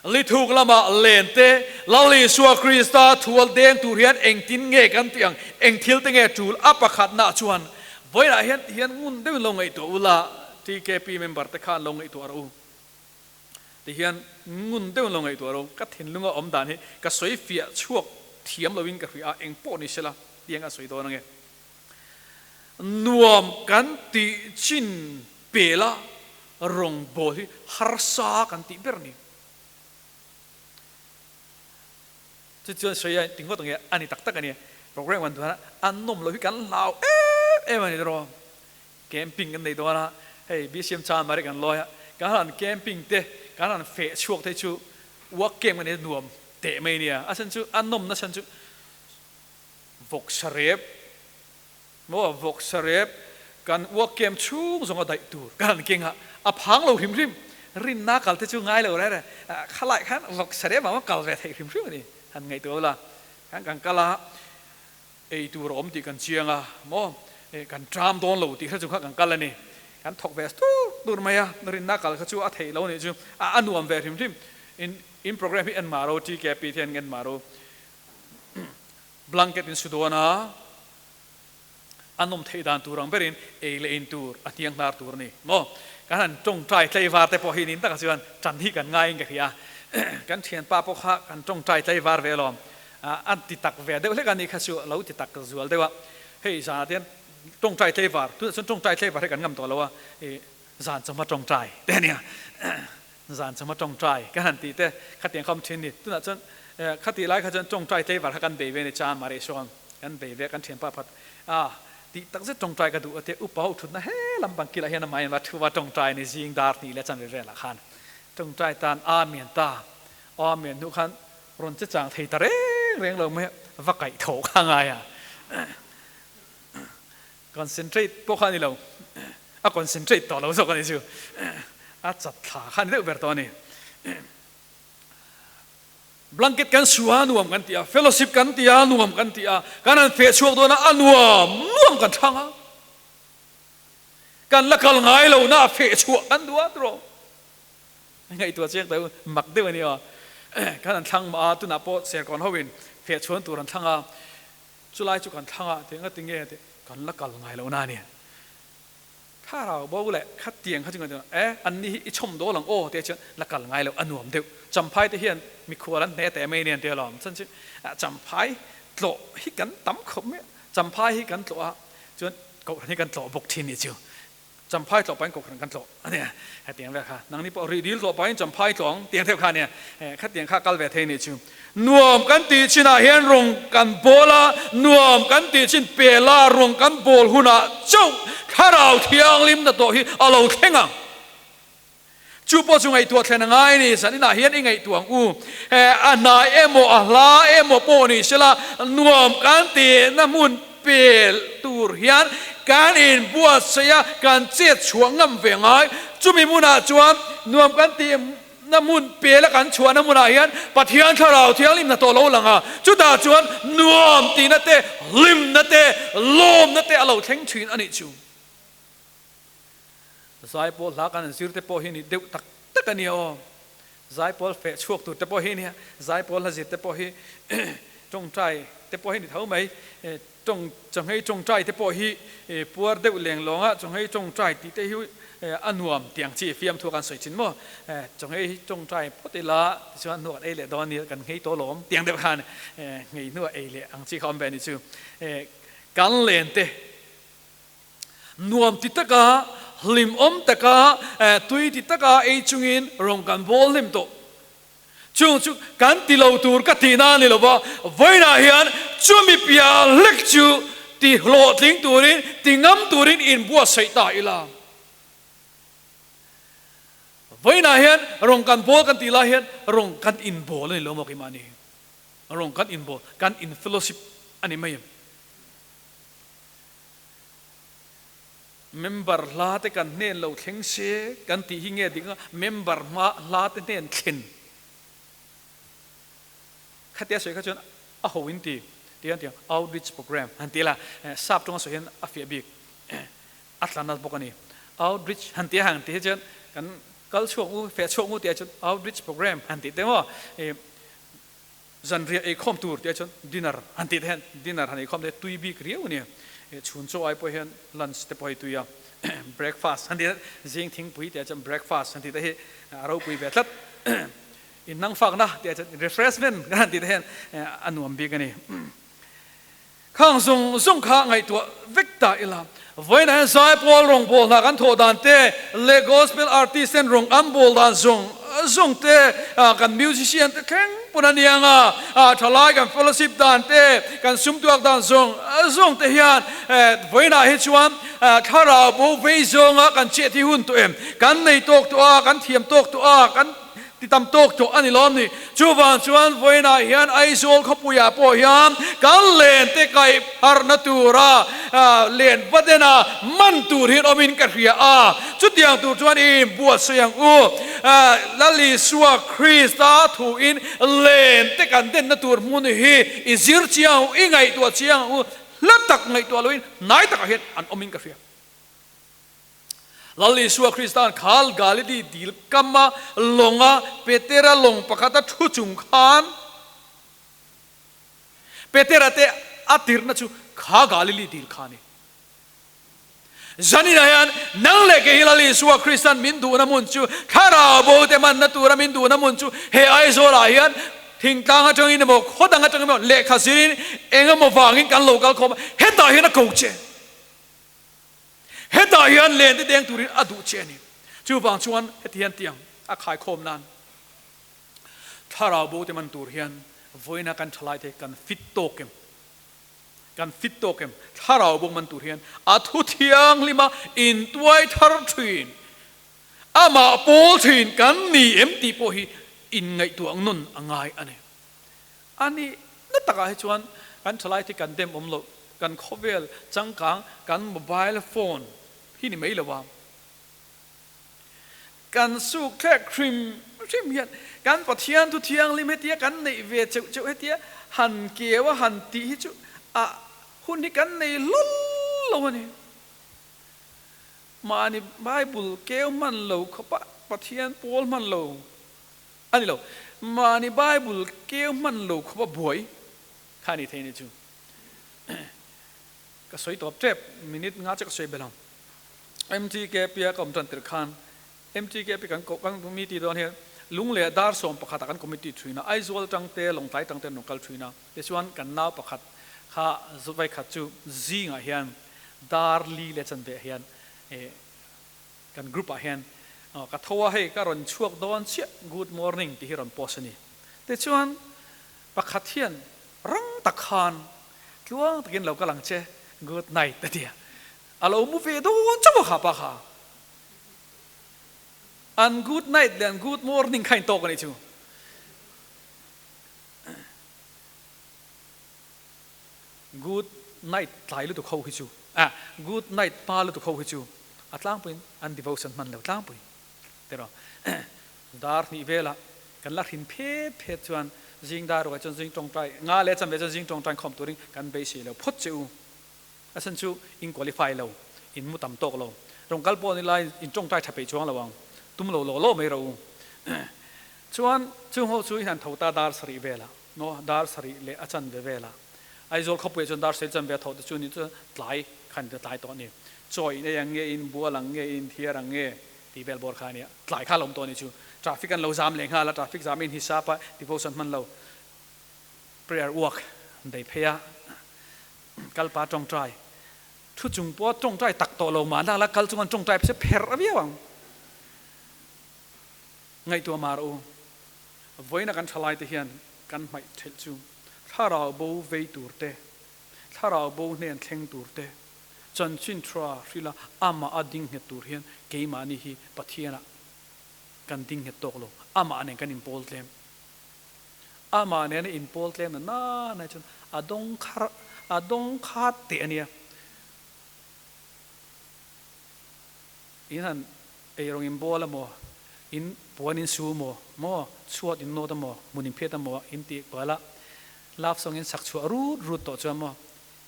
Lithuk lamah len te Lal Isua Krista thual deng tur hian engtin nge kan tih ang, eng thil te nge tul a pakhatnaah chuan vawiinah hian tihian ngun deuhin lo ngaihtuah ula, TKP member te khan lo ngaihtuah rawh u. Tihian ngun deuhin lo ngaihtuah rawh u, ka thinlunga awm dan hi ka sawi fiah chhuak thiam loin ka hria a, eng pawh ni sela tiang a sawi dawn ange. Nuam kan tih chin pela rawngbawl hi harsa kan tih ber a ni. Chu chuan sawi a ti ngawt ang e, a ni tak tak a ni. Program kan duan a, an nawm loh hi kan hlau em em a ni tawh. Camping kan nei dawn a, hei BCM chan mah rek an lawi a, kan han camping te, kan han feh chhuak te chu work camp kan nei nuam teh mai a nia. A chhan chu a nawmna chhan chu vawksarep Maw vawk sarep kan uak kem chhung zawng a daih tur kan han keng a, a phang lo hrim hrim. Rinna kal te chu ngai lo reng reng, khalai khan vawk sarep ang kal ve theih hrim hrim a ni. Han ngaihtuah ula, khan kan kal a, ei tur a awm tih kan chiang a, maw kan tram dawn lo tih kha chu kha kan kal a ni. Kan thawk ve tur tur mai a, rinna kal kha chu a theih lo a nih chu, a nuam ve hrim hrim. In in program hi en mah ro, TKP te hian en mah ro. Blanket in su dawn a. An awm theih dan tur ang berin ei leh in tur a hniang hnar tur a ni maw? Kan han tawngtai tlaivar te pawh hi nin takah chuan tan hi kan ngaiin ka hria. Kan thianpa pawh kha kan tawngtai tlaivar ve alawm. A ti tak ve deuh hlek a ni kha chu a lo ti tak zual deuh a. Hei zanah te hian tawngtai tlaivar, tunah chuan tawngtai tlaivar hi kan ngam tawh lo a, zan chawhma tawngtai te a nia. Zan chawhma tawngtai kan han tih te khatiang kha awm thin ni. Tunah chuan khatih lai kha chuan tawngtai tlaivar kha kan bei ve a ni cha Mari sawn. Kan bei ve kan thianpa phat a tih tak zet tawngtai ka duh a tia upa ho thutna he lam bang kilah hian amah in va thu va tawngtai ni zing dar hnih leh chanve velah khan tawngtai tan Amen ta Amen hnu khan rawn che chang thei ta reng reng lo mai va kaih tho kha ngai a concentrate pawh kha a ni lo a concentrate tawh lo zawk a ni chu a chat thla kha a ni deuh ber tawh a ni. Blanket kan su a nuam kan ti a, fellowship kan ti a nuam kan ti a, kan han feh chhuak dawn a, a nuam nuam kan thlang a. Kan la kal ngai lo na feh chhuah kan duh a tiraw. Ngaihtuah chiang teh u, mak deuh a nia. Kan han thlang mah a, tunah pawh Serkawn ho in feh chhuan tur an thlang a, chulai chu kan thlang a, tih ngati nge tih kan la kal ngai lo na a ni. Thlarau bo leh khatiang kha chu ngaihtuah e, anni hi i chhawm dawl ang aw tia chuan la kal ngai loh a nuam deuh. Champhai te hian mikhual an hne teh mai nia an tia lawm. Chuan chu champhai tlawh hi kan tam khawp mai a, champhai hi kan tlawh a chuan kohhran hi kan tlawh bawk thin nih chu. Champhai tlawh pahin kohhran kan tlawh a nia hetiang vel kha. Nangni pawh rih dil tlawh pahin champhai tlawh ang tiang deuh kha a nia. Khatiang kha kal ve thei nih chu. Nuam kan tih chinah hian rawng kan bawl a, nuam kan tih chin pela rawng kan bawl hunah chauh Thlarau Thianghlim na tawh hi a lo thleng ang. Chu pawh chu ngaihtuah thlen a ngai a ni. Zaninah hian i ngaihtuah ang u. He a hnai emaw a hla emaw pawh ni sela nuam kan tihna hmun pel tur hian kan inbuatsaih a, kan chet chhuah ngam ve ngai. Chumi hmunah chuan nuam kan tih Na hmun pela kan chhuahna hmunah hian Pathian Thlarau Thianghlimna tawh lo lang a, chutah chuan nuam tihna te, hlimna te, lawmna te a lo thleng thin a nih chu. Zaipawl hla kan zir te pawh hi ni deuh tak tak a nia aw. Zaipawl feh chhuak tur te pawh hi nia, zaipawl hla zir te pawh hi tawngtai te pawh hi ni tho mai. Tawng chawnghei tawngtai te pawh hi puar deuh leng lawnga chawnghei tawngtai tih te hi a nuam tiang chi fiamthu kan sawi thin maw? Chawnghei tawngtai phawt ila tichuan hnuah kan ei leh dawn nia kan nghei tawh lawm tiang deuh khan nghei hnuah ei leh ang chi kha awm ve a ni chu. Kan len te nuam ti taka hlimawm taka tui ti taka ei chungin rawng kan bawl hlim tawh. Chung chu kan ti lo tur ka tihna a ni lo va, vawiinah hian chumi piah hlek chu ti hlawhtling turin, ti ngam turin inbuatsaih ta ila. Vawiinah hian rawng kan bawl kan tih lai hian rawng kan inbawl a ni lo maw keimah ni? Rawng kan inbawl, kan in fellowship a ni mai em? Member hla te kan hnen lo thleng se kan tih hi nge dik a, member hma hla te hnen thlen khatia sawi kha chuan a ho in ti ti an ti ang, outreach program han ti la, sap tawnga sawi hian a fiah bik a tla nat bawk a ni. Outreach han ti a han ti hi chuan kan kal chhuak ngu, feh chhuak ngu tih ah chuan outreach program han tih te maw Zanriah eikhawm tur tih ah chuan dinner han tih te hian dinner han eikhawm te tui bik riau a ni. Chhun chaw ai pawh hian lunch te pawh hei tui a, breakfast han tih te zing thingpui tih ah chuan breakfast han tih te hi a ropui ve tlat. Innangfakna tih ah chuan refreshment kan han tih te hian a nuam bik a ni. Khang zung zung kha ngaihtuah vek ta ila. Vawiinah hian Zaipawl rawngbâwl hna kan thawh dan te leh Gospel artist ten rawng an bawl dan zung zung te, kan musician te thleng pawn a niang a, thalai kan fellowship dan te, kan sumtuak dan zung zung te hian vawiinah hi chuan thlarau bo vei zawnga kan chet hi hun tawh em? Kan nei tawk tawh a, kan thiam tawk tawh a, kan. Ti tam tawk tawh a ni lawm ni. Chuvang chuan vawiinah hian Aizawl khawpuiah pawh hian kan len te kaih harhna tura len va dena man tur hian awmin ka hria a. Chutiang tur chuan i inbuatsawi ang u. Lal Isua Krista thuin len te kan denna tur hmun hi i zir chiang ang u, i ngaihtuah chiang ang u. Hla tak ngaihtuah loin hnai takah hian an awmin ka hria. Lal Isua Krista'n khal Galili dil kama lawnga Petera lawng pakhata thu chung khan Petera te a tirhna chu kha Galili dil kha a ni. Zaninah hian nang leh kei hi Lal Isua Krista'n min duhna hmun chu Thlarau bo te hmanna tura min duhna hmun chu he Aizawlah hian thingtlang atangin emaw khaw dang atangin emaw lehkha zirin eng emaw vangin kan lo kal khawm a, hetah hian a ko che. Hetah hian len te deng turin a duh che a ni. Chuvang chuan heti hian tiang a khaikhawm nan thlarau bo te man tur hian vawiina kan thalai te kan fit tawk em? Kan fit tawk em? Thlarau bo man tur hian a thu thianghlima intuai thar thin, amah pawl thin kan ni em tih pawh hi inngaihtuah nawn a ngai a ni. A nih na takah hi chuan kan thalai te kan dem awm loh, kan khawvel changkang, kan mobile phone hi ni mai lo a, kan suk thlek hrim hrim hian kan Pathian thu thianghlim hetia kan neih ve cheuh cheuh hetia han keu a han tih hi chu a hun hi kan nei hlawl lo a ni. Mahni Bible keu hman lo khawpa Pathian pawl hman lo A ni lo. Mahni Bible keu hman lo khawp a buai kha a ni thei a ni chu. Ka sawi tawp tep, minute nga che ka sawi belh ang. MTKP a ka awm tan tirh khan MTKP kan koh kan committee dawn hian lung leh dar 11 ah kan committee thin a, Aizawl tang te, Lawngtlai tang te an rawn kal thin a. Tichuan kan nau pakhat kha vai khat chu zingah hian dar li leh chanve ah hian Kan group ah hian ka tho a hei ka rawn chhuak dawn chiah good morning tih hi rawn post a ni. Tichuan pakhat hian rang tak khan tluang takin lo kal ang che good night a ti a. A lo mu ve dawn chauh a kha pa kha. An good night leh an good morning kha intawk a nih chu. Good night tlai lutuk ho hi chu ah good night hma lutuk ho hi chu a tlangpuiin an devotion hman lo tlangpui tiraw dar hnih velah kan la hrin phet phet chuan zing dar ruai chuan zing tawngtai nga leh chanve chuan zing tawngtai khawm turin kan beisei lo phawt che u a chhan chu in qualify lo in mu tam tawk lo rawn kal pawh ni lai in tawngtai tha peih chuang lo ang tum lo law law mai rawh u chuan chung ho chu in han tho ta dar sarih velah Maw dar sarih leh a chanve velah Aizawl khawpuiah chuan dar sarih chanve a thawh te chu ni chu tlai khan in tlai tawh a ni. Chaw in ei ang nge, in bual ang nge, in thiar ang nge tih vel bawr kha a nia. Tlai kha a lawm tawh a ni chu. Traffic an lo zam leh nghal a, traffic zam in hisap a devotion hman lo prayer walk an bei phei a, kalpa tawngtai thu chung pawh tawngtai tak tawh lo mahna la kal chung an tawngtai phe pherh viau ang. Ngaihtuah mar u. Vawiina kan thalaite hian kan hmaih thelh chu thlarau bo vei tur te, thlarau bo hnen thleng tur te, chanchin thra hrila amah a ding nghet tur hian keimahni hi Pathianah kan ding nghet tawk lo, amah nen kan inpawl tlem. Amah nena inpawl tlem na na na chuan a dawng khar a dawng khat teh a nia. In han ei rawng in bawl a maw, in puan in su maw, maw chhuat in nawt a maw, hmun in phiat a maw in tih kual a, love song in sak chhuah rut rut tawh chuan maw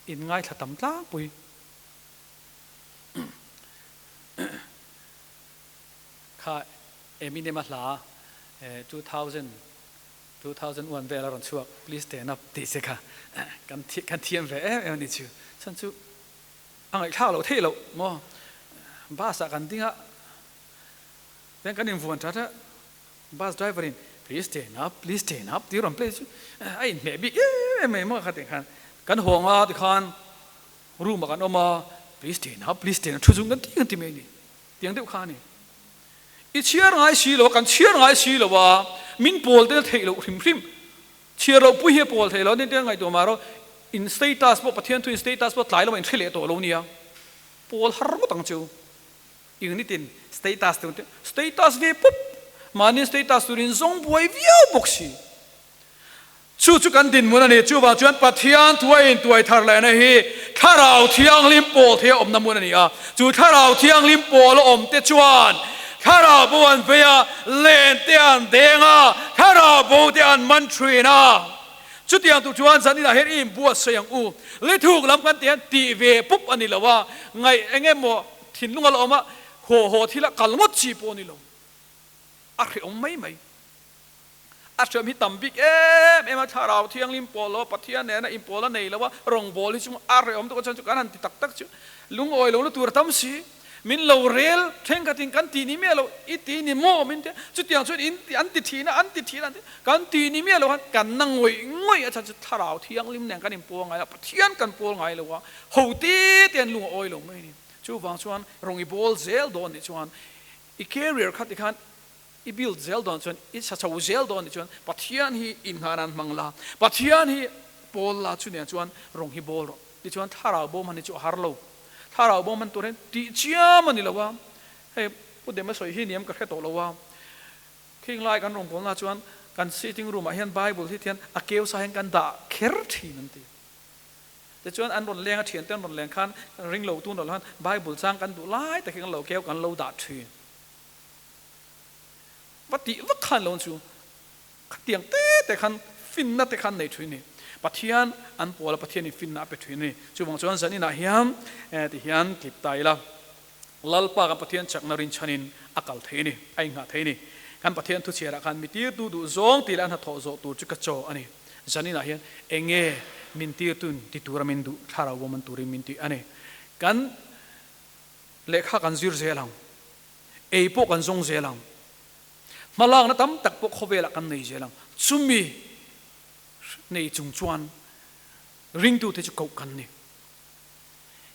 in ngaithla tam tlangpui. Kha Eminem a hla 2000 2001 vel a rawn chhuak Please Stand Up tih che kha kan kan thiam ve em em a ni chu. Chuan chu a ngaihthlak loh theih loh maw bus ah kan ding a then kan invuan that a bus driver in Please stand up, please stand up tih a rawn play chu a inhmeh bik em em mai maw kha tih khan kan hawng a tikhan room ah kan awm a Please stand up, please stand up thu chung kan ti kan ti mai a ni. Tiang deuh kha a ni. I chhiar ngai si lo a, kan chhiar ngai si lo a, min pawl tel theih loh hrim hrim. Chhiar loh pui hi a pawl theih lo a, tin tiang ngaihtuah mah erawh in status pawh Pathian thu in status pawh tlai lamah in hre leh tawh lo nia. Pawl har ngawt ang chu. Eng nitin status te te status ve pawp mahni status turin zawng buai viau bawk si. Chu chu kan dinhmun a ni. Chuvang chuan Pathian thu a intuai thar lehna hi Thlarau Thianghlim pawl thei a awmna hmun a ni a. Chu Thlarau Thianghlim pawl a awm te chuan Thlarau bo an vei a, len te an deng a, Thlarau bo te an man thin a. Chutiang tur chuan zan inah hian i inbuatsaih ang u. Lithuk lam kan tih hian tih ve pup a ni lo a, ngaih eng emaw thinlung a la awm a, haw haw thil a kal ngawt chi pawh a ni lo. A hrehawm mai mai. A hriam hi tam bik em em a, Thlarau Thianghlim pawl lo a, Pathian nena inpawl a nei lo a, rawngbâwl hi chu a hrehawm tuk a, chuan chu kan han ti tak tak chu lungawi lo na tur a tam si. Min lo rel thenkhatin kan ti ni miah lo, i ti ni maw min tia, chutiang chuan in ti an ti thin a, an ti thin a, an ti kan ti ni miah lo khan kan na ngawih ngawih a, chhan chu Thlarau Thianghlim nen kan inpawl ngai lo a, Pathian kan pawl ngai lo a, ho te te an lungawi lo mai a ni. Chuvang chuan rawng i bawl zel dawn nih chuan i carrier kha tikhan I build zel dawn chuan, i sa chho zel dawn nih chuan Pathian hi innghan an hmang la, Pathian hi pawl la chu nen chuan rawng hi bawl rawh. Tichuan thlarau bawm han hi chu a har lo. Thlarau bawm han tur hian tih chiam a ni lo a, hei Pu Dema sawi hi niam ka hre tawh lo a, khing lai kan rawngbawlna chuan kan sitting room ah hian Bible hi thian a keu sa hian kan dah kher thin an ti. Tichuan an rawn leng a, thiante an rawn leng khan ring lo tun lo khan Bible chang kan duh lai tak hi kan lo keu kan lo dah thin. Va tih vak khan lo chu khatiang te te khan finna te khan nei thin ni. Pathian an pawl a, Pathian in finna a pe thin a ni. Chuvang chuan zan inah hian ti hian tlip ta ila, Lalpa kan Pathian chakna rinchhanin a kal thei a ni, a inghah thei a ni. Kan Pathian thuchhiarah khan mi tirtu duh zawng tih leh a hnathawh zawh tur chu ka chaw a ni. Zan inah hian enge min tirtun ti tura min duh thlarau bawm an turin min tih a ni. Kan lehkha kan zir zel ang. Ei pawh kan zawng zel ang. Hmalakna tam tak pawh khawvelah kan nei zel ang. Chumi nei chung chuan ringtute chu koh kan ni.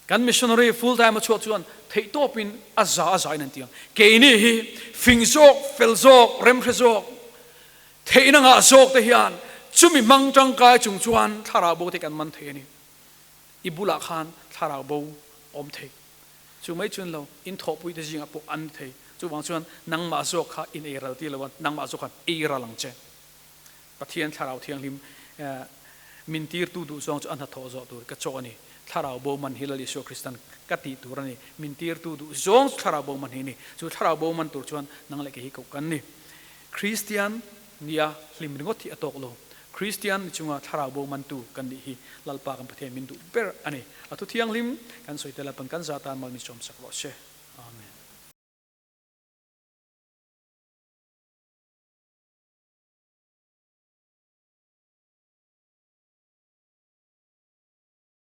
Kan missionary full time a chhuak chuan theihtawpin a za a zain an ti ang. Keini hi fing zawk, fel zawk, remhre zawk, theihna ngah zawk te hian chumi hmang tangkai chung chuan thlarau bo te kan man thei a ni. I bulah khan thlarau bo awm thei. Chu mai chuan lo, in thawhpuite zingah pawh an ni thei. Chuvang chuan nangmah zawk kha in ei ral ti lo a, nangmah zawk khan ei ral ang che. Pathian Thlarau Thianghlim min tirtu duh zawng chu a hnathawh zawh tur ka chaw a ni. Thlarau bo man hi Lal Isua Kristan ka tih tur a ni. Min tirtu duh zawng chu Thlarau bo man hi a ni. Chu Thlarau bo man tur chuan nang leh kei hi koh kan ni. Kristian nia hlim ringawt hi a tawk lo. Kristian ni chunga thlarau bo mantu kan nih hi Lalpa kan Pathian min duh ber a ni. A thu thianghlim kan sawi tel a, pan kan za tan mal min sawmsak rawh se. Amen.